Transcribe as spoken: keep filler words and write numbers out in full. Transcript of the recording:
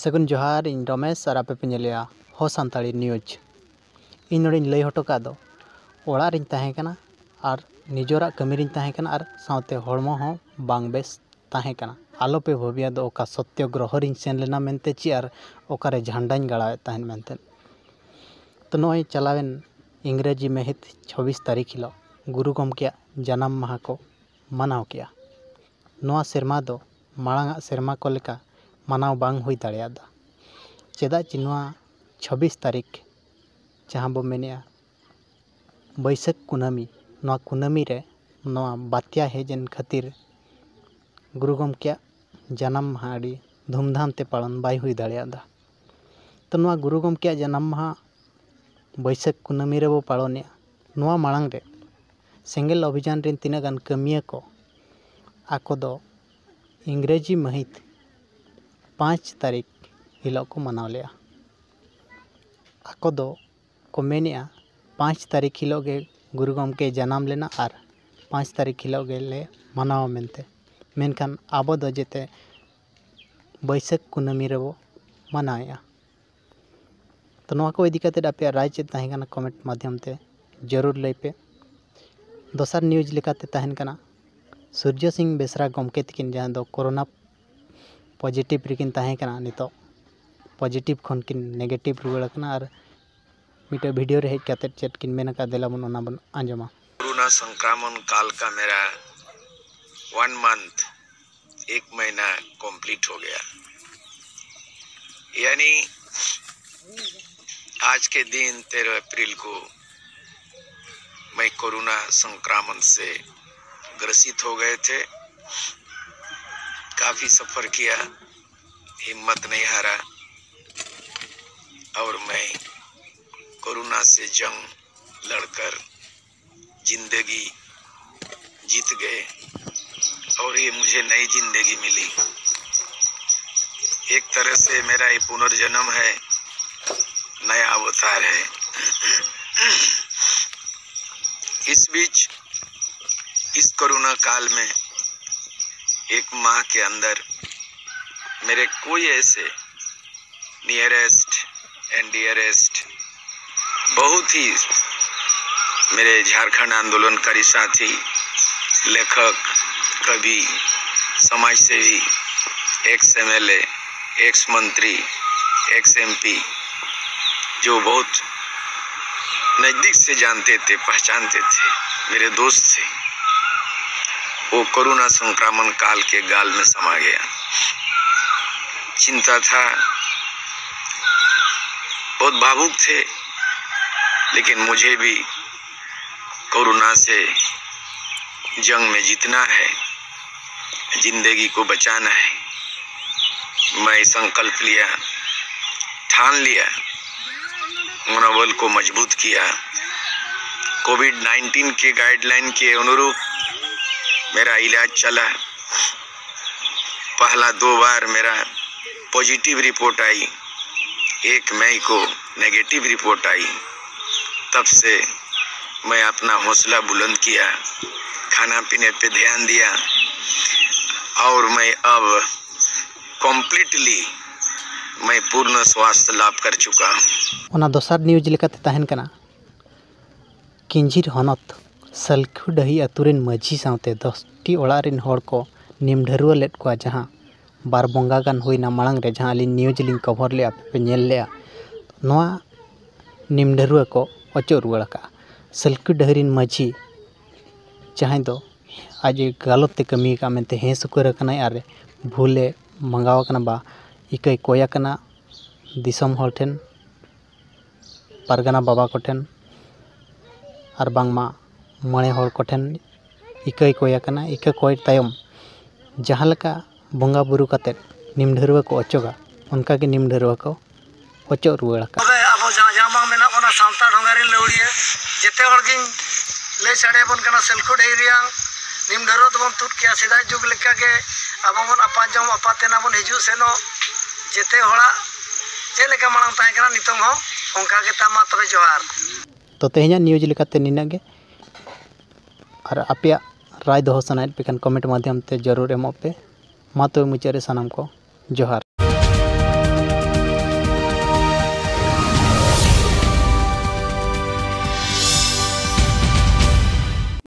ᱥᱟᱹᱜᱩᱱ ᱡᱚᱦᱟᱨ, ᱤᱧ ᱨᱚᱢᱮᱥ ᱟᱨ ᱟᱯᱮ ᱯᱮ ᱧᱮᱞᱮᱜᱼᱟ ᱦᱚ ᱥᱟᱱᱛᱟᱲᱤ ᱱᱤᱭᱩᱡᱽ᱾ ᱤᱧ ᱱᱚᱰᱮᱧ ᱞᱟᱹᱭ ᱦᱚᱴᱚ ᱠᱟᱜ ᱫᱚ, ᱚᱲᱟᱜ ᱨᱤᱧ ᱛᱟᱦᱮᱸ ᱠᱟᱱᱟ ᱟᱨ ᱱᱤᱡᱚᱨᱟᱜ ᱠᱟᱹᱢᱤ ᱨᱤᱧ ᱛᱟᱦᱮᱸ ᱠᱟᱱᱟ ᱟᱨ ᱥᱟᱶᱛᱮ ᱦᱚᱲᱢᱚ ᱦᱚᱸ ᱵᱟᱝ ᱵᱮᱥ ᱛᱟᱦᱮᱸ ᱠᱟᱱᱟ᱾ ᱟᱞᱚ ᱯᱮ ᱵᱷᱟᱹᱵᱤᱭᱟ ᱫᱚ ᱚᱠᱟ ᱥᱚᱛᱭᱚᱜᱨᱚᱦᱚ ᱨᱤᱧ ᱥᱮᱱ ᱞᱮᱱᱟ ᱢᱮᱱᱛᱮ ᱪᱮᱫ ᱟᱨ ᱚᱠᱟᱨᱮ ᱡᱷᱟᱱᱰᱟᱧ ᱜᱟᱲᱟᱣᱮᱫ ᱛᱟᱦᱮᱸᱫ ᱢᱮᱱᱛᱮ᱾ ᱛᱚ, ᱱᱚᱜᱼᱚᱭ ᱪᱟᱞᱟᱣᱮᱱ ᱤᱝᱨᱮᱡᱤ ᱢᱟᱹᱦᱤᱛ ᱪᱷᱚᱵᱵᱤᱥ ᱛᱟᱹᱨᱤᱠᱷ ᱦᱤᱞᱳᱜ ᱜᱩᱨᱩ ᱜᱚᱢᱠᱮᱭᱟᱜ ᱡᱟᱱᱟᱢ ᱢᱟᱦᱟ ᱠᱚ ᱢᱟᱱᱟᱣ ᱠᱮᱜᱼᱟ᱾ ᱱᱚᱣᱟ ᱥᱮᱨᱢᱟ ᱫᱚ ᱢᱟᱲᱟᱝᱟᱜ ᱥᱮᱨᱢᱟ ᱠᱚ ᱞᱮᱠᱟ ᱢᱟᱱᱟᱣ ᱵᱟᱝ ᱦᱩᱭ ᱫᱟᱲᱮᱭᱟᱫᱟ᱾ ᱪᱮᱫᱟᱜ ᱪᱮ ᱱᱚᱣᱟ ᱪᱷᱚᱵᱵᱤᱥ ᱛᱟᱹᱨᱤᱠᱷ, ᱡᱟᱦᱟᱸ ᱵᱚ ᱢᱮᱱᱮᱜᱼᱟ ᱵᱟᱹᱭᱥᱟᱹᱠᱷ ᱠᱩᱱᱟᱹᱢᱤ, ᱱᱚᱣᱟ ᱠᱩᱱᱟᱹᱢᱤ ᱨᱮ ᱱᱚᱣᱟ ᱵᱟᱛᱭᱟ ᱦᱮᱡ ᱮᱱ ᱠᱷᱟᱹᱛᱤᱨ ᱜᱩᱨᱩ ᱜᱚᱢᱠᱮᱭᱟᱜ ᱡᱟᱱᱟᱢ ᱢᱟᱦᱟ ᱟᱹᱰᱤ ᱫᱷᱩᱢᱫᱷᱟᱢ ᱛᱮ ᱯᱟᱞᱚᱱ ᱵᱟᱭ ᱦᱩᱭ ᱫᱟᱲᱮᱭᱟᱫᱟ᱾ ᱛᱚ, ᱱᱚᱣᱟ ᱜᱩᱨᱩ ᱜᱚᱢᱠᱮᱭᱟᱜ ᱡᱟᱱᱟᱢ ᱢᱟᱦᱟ ᱵᱟᱹᱭᱥᱟᱹᱠᱷ ᱠᱩᱱᱟᱹᱢᱤ ᱨᱮᱵᱚ ᱯᱟᱞᱚᱱᱮᱜᱼᱟ᱾ ᱱᱚᱣᱟ ᱢᱟᱲᱟᱝ ᱨᱮ ᱥᱮᱸᱜᱮᱞ ᱚᱵᱷᱤᱡᱟᱱ ᱨᱮᱱ ᱛᱤᱱᱟᱹᱜ ᱜᱟᱱ ᱠᱟᱹᱢᱤᱭᱟᱹ ᱠᱚ, ᱟᱠᱚ ᱫᱚ ᱤᱝᱨᱮᱡᱤ ᱢᱟᱹᱦᱤᱛ ᱯᱟᱸᱪ ᱛᱟᱹᱨᱤᱠᱷ ᱦᱤᱞᱳᱜ ᱠᱚ ᱢᱟᱱᱟᱣ ᱞᱮᱜᱼᱟ᱾ ᱟᱠᱚ ᱫᱚ ᱠᱚ ᱢᱮᱱᱮᱜᱼᱟ, ᱯᱟᱸᱪ ᱛᱟᱹᱨᱤᱠᱷ ᱦᱤᱞᱳᱜ ᱜᱮ ᱜᱩᱨᱩ ᱜᱚᱢᱠᱮ ᱡᱟᱱᱟᱢ ᱞᱮᱱᱟ ᱟᱨ ᱯᱟᱸᱪ ᱛᱟᱹᱨᱤᱠᱷ ᱦᱤᱞᱳᱜ ᱜᱮᱞᱮ ᱢᱟᱱᱟᱣᱟ ᱢᱮᱱᱛᱮ᱾ ᱢᱮᱱᱠᱷᱟᱱ ᱟᱵᱚ ᱫᱚ ᱡᱮᱛᱮ ᱵᱟᱹᱭᱥᱟᱹᱠᱷ ᱠᱩᱱᱟᱹᱢᱤ ᱨᱮᱵᱚ ᱢᱟᱱᱟᱣᱮᱜᱼᱟ᱾ ᱛᱚ, ᱱᱚᱣᱟ ᱠᱚ ᱤᱫᱤ ᱠᱟᱛᱮᱫ ᱟᱯᱮᱭᱟᱜ ᱨᱟᱭ ᱪᱮᱫ ᱛᱟᱦᱮᱸ ᱠᱟᱱᱟ, ᱠᱚᱢᱮᱱᱴ ᱢᱟᱫᱽᱫᱷᱚᱢ ᱛᱮ ᱡᱟᱹᱨᱩᱲ ᱞᱟᱹᱭ ᱯᱮ᱾ ᱫᱚᱥᱟᱨ ᱱᱤᱭᱩᱡᱽ ᱞᱮᱠᱟᱛᱮ ᱛᱟᱦᱮᱱ ᱠᱟᱱᱟ ᱥᱩᱨᱡᱚ ᱥᱤᱝ ᱵᱮᱥᱨᱟ ᱜᱚᱢᱠᱮ ᱛᱟᱹᱠᱤᱱ, ᱡᱟᱦᱟᱸ ᱫᱚ ᱠᱳᱨᱳᱱᱟ ᱯᱚᱡᱤᱴᱤᱵᱷ ᱨᱮᱠᱤᱱ ᱛᱟᱦᱮᱸ ᱠᱟᱱᱟ, ᱱᱤᱛᱚᱜ ᱯᱚᱡᱤᱴᱤᱵᱷ ᱠᱷᱚᱱ ᱠᱤᱱ ᱱᱮᱜᱮᱴᱤᱵᱷ ᱨᱩᱣᱟᱹᱲ ᱟᱠᱟᱱᱟ᱾ ᱟᱨ ᱢᱤᱫᱴᱮᱱ ᱵᱷᱤᱰᱤᱭᱳ ᱨᱮ ᱦᱮᱡ ᱠᱟᱛᱮᱫ ᱪᱮᱫ ᱠᱤᱱ ᱢᱮᱱ ᱟᱠᱟᱫ, ᱫᱮᱞᱟ ᱵᱚᱱ ᱚᱱᱟ ᱵᱚᱱ ᱟᱸᱡᱚᱢᱟ᱾ कोरोना संक्रमण काल का मेरा वन मंथ, एक महीना कंप्लीट हो गया। यानी आज के दिन तेरह अप्रैल को मैं कोरोना संक्रमण से ग्रसित हो गए थे। काफ़ी सफ़र किया, हिम्मत नहीं हारा और मैं कोरोना से जंग लड़कर जिंदगी जीत गए और ये मुझे नई जिंदगी मिली। एक तरह से मेरा ये पुनर्जन्म है, नया अवतार है। इस बीच, इस कोरोना काल में एक माह के अंदर मेरे कोई ऐसे नियरेस्ट एंड डियरेस्ट, बहुत ही मेरे झारखंड आंदोलनकारी साथी, लेखक, कवि, समाजसेवी, एक्स एमएलए, एक्स मंत्री, एक्स एमपी, जो बहुत नज़दीक से जानते थे, पहचानते थे, मेरे दोस्त थे, वो कोरोना संक्रमण काल के गाल में समा गया। चिंता था, बहुत भावुक थे, लेकिन मुझे भी कोरोना से जंग में जीतना है, जिंदगी को बचाना है। मैं संकल्प लिया, ठान लिया, मनोबल को मजबूत किया। कोविड नाइन्टीन के गाइडलाइन के अनुरूप मेरा इलाज चला। पहला दो बार मेरा पॉजिटिव रिपोर्ट आई, एक मई को नेगेटिव रिपोर्ट आई। तब से मैं अपना हौसला बुलंद किया, खाना पीने पे ध्यान दिया और मैं अब कम्प्लीटली मैं पूर्ण स्वास्थ्य लाभ कर चुका हूँ। ᱚᱱᱟ ᱫᱚᱥᱟᱨ ᱱᱤᱭᱩᱡᱽ ᱞᱮᱠᱟᱛᱮ ᱛᱟᱦᱮᱱ ᱠᱟᱱᱟ, ᱠᱤᱧᱡᱷᱤᱨ ᱦᱚᱱᱚᱛ ᱥᱟᱞᱠᱷᱩᱰᱟᱹᱦᱤ ᱟᱹᱛᱩ ᱨᱮᱱ ᱢᱟᱹᱡᱷᱤ ᱥᱟᱶᱛᱮ ᱫᱚᱥ ᱴᱤ ᱚᱲᱟᱜ ᱨᱮᱱ ᱦᱚᱲ ᱠᱚ ᱱᱤᱢ ᱰᱷᱟᱹᱨᱣᱟᱹ ᱞᱮᱫ ᱠᱚᱣᱟ, ᱡᱟᱦᱟᱸ ᱵᱟᱨ ᱵᱚᱸᱜᱟ ᱜᱟᱱ ᱦᱩᱭᱱᱟ ᱢᱟᱲᱟᱝ ᱨᱮ, ᱡᱟᱦᱟᱸ ᱟᱹᱞᱤᱧ ᱱᱤᱭᱩᱡᱽ ᱞᱤᱧ ᱠᱚᱵᱷᱚᱨ ᱞᱮᱫᱼᱟ, ᱟᱯᱮ ᱯᱮ ᱧᱮᱞ ᱞᱮᱫᱼᱟ᱾ ᱱᱚᱣᱟ ᱱᱤᱢ ᱰᱷᱟᱹᱨᱣᱟᱹ ᱠᱚ ᱚᱪᱚᱜ ᱨᱩᱣᱟᱹᱲ ᱟᱠᱟᱫᱼᱟ᱾ ᱥᱟᱞᱠᱷᱩᱰᱟᱹᱦᱤ ᱨᱮᱱ ᱢᱟᱹᱡᱷᱤ, ᱡᱟᱦᱟᱸᱭ ᱫᱚ ᱟᱡ ᱜᱟᱞᱚᱛ ᱛᱮ ᱠᱟᱹᱢᱤ ᱟᱠᱟᱫ ᱢᱮᱱᱛᱮ ᱦᱮᱸ ᱥᱩᱠᱟᱹᱨ ᱟᱠᱟᱱᱟᱭ ᱟᱨ ᱵᱷᱩᱞᱮ ᱢᱟᱸᱜᱟᱣ ᱟᱠᱟᱱᱟ ᱵᱟ ᱤᱠᱟᱹᱭ ᱠᱚᱭ ᱟᱠᱟᱱᱟ ᱫᱤᱥᱚᱢ ᱦᱚᱲ ᱴᱷᱮᱱ, ᱯᱟᱨᱜᱟᱱᱟ ᱵᱟᱵᱟ ᱠᱚᱴᱷᱮᱱ ᱟᱨ ᱵᱟᱝᱢᱟ ᱢᱚᱬᱮ ᱦᱚᱲ ᱠᱚᱴᱷᱮᱱ ᱤᱠᱟᱹᱭ ᱠᱚᱭ ᱟᱠᱟᱱᱟ᱾ ᱤᱠᱟᱹ ᱠᱚᱭ ᱛᱟᱭᱚᱢ ᱡᱟᱦᱟᱸ ᱞᱮᱠᱟ ᱵᱚᱸᱜᱟ ᱵᱩᱨᱩ ᱠᱟᱛᱮᱫ ᱱᱤᱢ ᱰᱷᱟᱹᱨᱣᱟᱹ ᱠᱚ ᱚᱪᱚᱜᱟ, ᱚᱱᱠᱟ ᱜᱮ ᱱᱤᱢ ᱰᱷᱟᱹᱨᱣᱟᱹ ᱠᱚ ᱚᱪᱚᱜ ᱨᱩᱣᱟᱹᱲ ᱟᱠᱟᱫᱼᱟ᱾ ᱛᱚᱵᱮ ᱟᱵᱚ ᱡᱟᱦᱟᱸ ᱡᱟᱦᱟᱸ ᱵᱟᱝ ᱢᱮᱱᱟᱜ ᱵᱚᱱᱟ ᱥᱟᱶᱛᱟ ᱰᱷᱚᱸᱜᱟ ᱨᱮᱱ ᱞᱟᱹᱣᱲᱤᱭᱟᱹ, ᱡᱮᱛᱮ ᱦᱚᱲ ᱜᱤᱧ ᱞᱟᱹᱭ ᱥᱟᱰᱮ ᱟᱵᱚᱱ ᱠᱟᱱᱟ, ᱥᱮᱞᱠᱩᱰ ᱮᱨᱤᱭᱟ ᱱᱤᱢ ᱰᱷᱟᱹᱨᱣᱟᱹ ᱫᱚᱵᱚᱱ ᱛᱩᱫ ᱠᱮᱭᱟ᱾ ᱥᱮᱫᱟᱭ ᱡᱩᱜᱽ ᱞᱮᱠᱟᱜᱮ ᱟᱵᱚ ᱵᱚᱱ ᱟᱯᱟᱱ ᱡᱚᱢ ᱟᱯᱟᱛᱮᱱᱟ ᱵᱚᱱ ᱦᱤᱡᱩᱜ ᱥᱮᱱᱚᱜ, ᱡᱮᱛᱮ ᱦᱚᱲᱟᱜ ᱪᱮᱫ ᱞᱮᱠᱟ ᱢᱟᱲᱟᱝ ᱛᱟᱦᱮᱸ ᱠᱟᱱᱟ ᱱᱤᱛᱚᱝ ᱦᱚᱸ ᱚᱱᱠᱟ ᱜᱮ᱾ ᱛᱟ ᱢᱟ ᱛᱚᱵᱮ ᱡᱚᱦᱟᱨ᱾ ᱛᱚ ᱛᱮᱦᱮᱧᱟᱜ ᱱᱤᱭᱩᱡᱽ ᱞᱮᱠᱟᱛᱮ ᱱᱤᱱᱟᱹᱜ ᱜᱮ᱾ ᱟᱨ ᱟᱯᱮᱭᱟᱜ ᱨᱟᱭ ᱫᱚᱦᱚ ᱥᱟᱱᱟᱭᱮᱫ ᱯᱮ ᱠᱷᱟᱱ ᱠᱚᱢᱮᱱᱴ ᱢᱟᱫᱽᱫᱷᱚᱢ ᱛᱮ ᱡᱟᱹᱨᱩᱲ ᱮᱢᱚᱜ ᱯᱮ᱾ ᱢᱟ ᱛᱚᱵᱮ ᱢᱩᱪᱟᱹᱫ ᱨᱮ ᱥᱟᱱᱟᱢ ᱠᱚ ᱡᱚᱦᱟᱨ᱾